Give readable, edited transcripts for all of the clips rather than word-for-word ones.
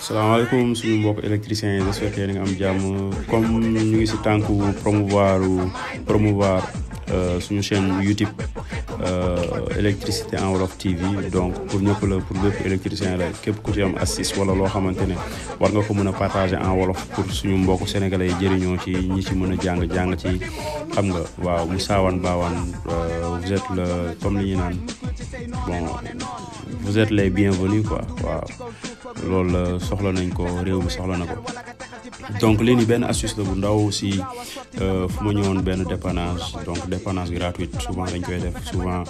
salaamaaleykum suñu mbokk électriciens yi j'espère que ni nga am jàmm comme ñu ngi si tànku promouvoir suñu chaîne YouTube électricité en wolof TV donc pour ñëpp la pour bépp électricien la képp ku ci am astuce wala loo xamante ne war nga ko mën a partager en wolof pour suñu mbokk sénégalais yi jëriñoo ci ñi ci mën a jàng ci xam nga waaw mu saawan baawaan vous êtes le comme li ñu naan bon vous êtes les bienvenus quoi waaw loolu soxla nañ ko réew mi soxla na ko donc lii nii benn astuce la bu ndaw si fu ma ñëwoon benn dépannage donc dépannage gratuite souvent dañ koy def souvent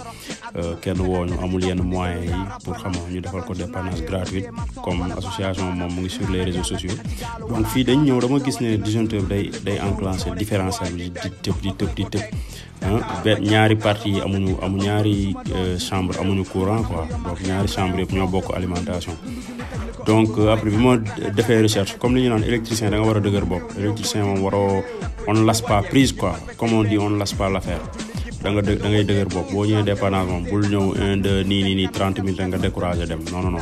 kenn woo ñu amul yenn moyens yi pour xam ñu defal ko dépannage gratuite comme association moom mu ngi sur les réseaux sociaux donc fii dañ ñëw dama gis ne disjoncteur day enclencher différentiel bi di tëb ñaari parties yi amu ñaari chambre amuñu courant quoi donc ñaari chambre yëpp ñoo bokk alimentation donc après bi ma defee recherche comme li ñu naan électricien da nga war a dëgër bopp électricien moom waroo on ne laisse pas prise quoi comme on dit on ne laisse pas l'affaire da ngay dëgër bopp boo ñëwee dépannage moom bul ñëw 1 2 nii 30 minutes nga découragé dem non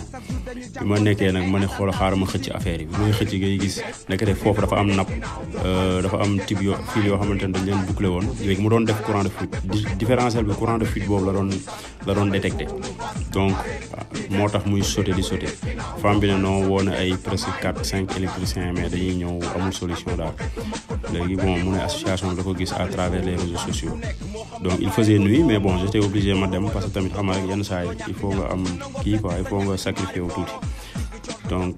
bi ma nekkee nag ma ne xool xaaral ma xëcc affaire yi bi may xëcc ngay gis nekkate foofu dafa am napp dafa am type fil yoo xamante ne dañ leen bouclé woon léegi mu doon def courant de fuite différentiel bi courant de fuite boobu la doon détecté donc moo tax muy sauté di sauté femme bi ne non woo na ay presque 4-5 électriciens mais dañuy ñëw amul solution daal léegi bon mu ne association bi da ko gis à travers les réseaux sociaux donc il faisait nuit mais bon j'étais obligé ma dem parce que tamit xam nga rek yenn saa yi il faut nga am kii quoi il faut nga sacrifier wu tuuti donc